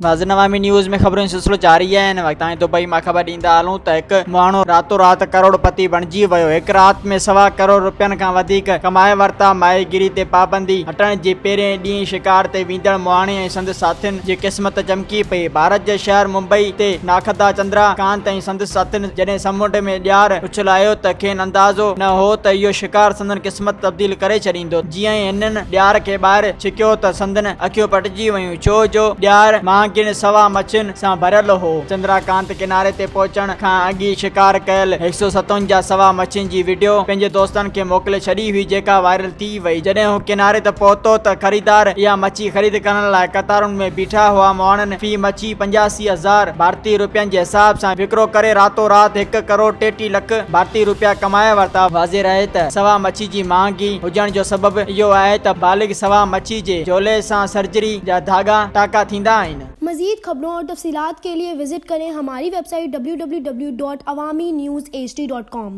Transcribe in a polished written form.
ناظرين عوامي نيوز ۾ خبرن جو سلسلو جاري آهي هن وقت تائين دبئي مان خبر ڏيندا هلون ته هڪ ماڻهو راتو رات ڪروڙ پتي بڻجي ويو هڪ رات ۾ سوا ڪروڙ روپين کان وڌيڪ ڪمائي ورتا ماهيگيري تي پابندي هٽڻ جي پهرين ڏينهن شڪار تي ويندڙ مهاڻي ۽ سندس ساٿين جي قسمت چمڪي پئي ڀارت جي شهر ممبئي تي ناخدا چندرا ڪانت ۽ سندس ساٿين جڏهن سمنڊ ۾ ڄار اڇلايو ته کين اندازو نه هو ته اهو شڪار سندن قسمت تبديل ڪري ڇڏيندو جيئن ئي هنن ڄار کي ٻاهر ڇڪيو ته سندن اکيون پٽجي ويون ڇو جو ڄار مهانگين سوا مڇين سان ڀريل هو. چندرا ڪانت ڪناري تي پهچڻ کان اڳ ئي شڪار ڪيل 157 سوا مڇين جي وڊيو پنهنجي دوستن کي موڪلي ڇڏي هئي جيڪا وائرل ٿي وئي. جڏهن هو ڪناري تي پهتو ته خريدار اها مڇي خريد ڪرڻ لاء قطارن ۾ بيٺا هئا. مهاڻن في مڇي 85 هزار ڀارتي روپين جي حساب سان وڪرو ڪري راتو رات هڪ ڪروڙ 33 لک ڀارتي روپيا ڪمائي ورتا. واضح رهي ته سوا مڇي جي مهانگي هجڻ جو سبب اهو آهي ته بالغ سوا مڇي جي جهولي سان سرجري جا ڌاڳا ٽاڪا ٿيندا آهن. مزيد خبرون اور تفصيلات کے لئے وزٽ ڪرين ھماري web site www.awamiNewsHD.com.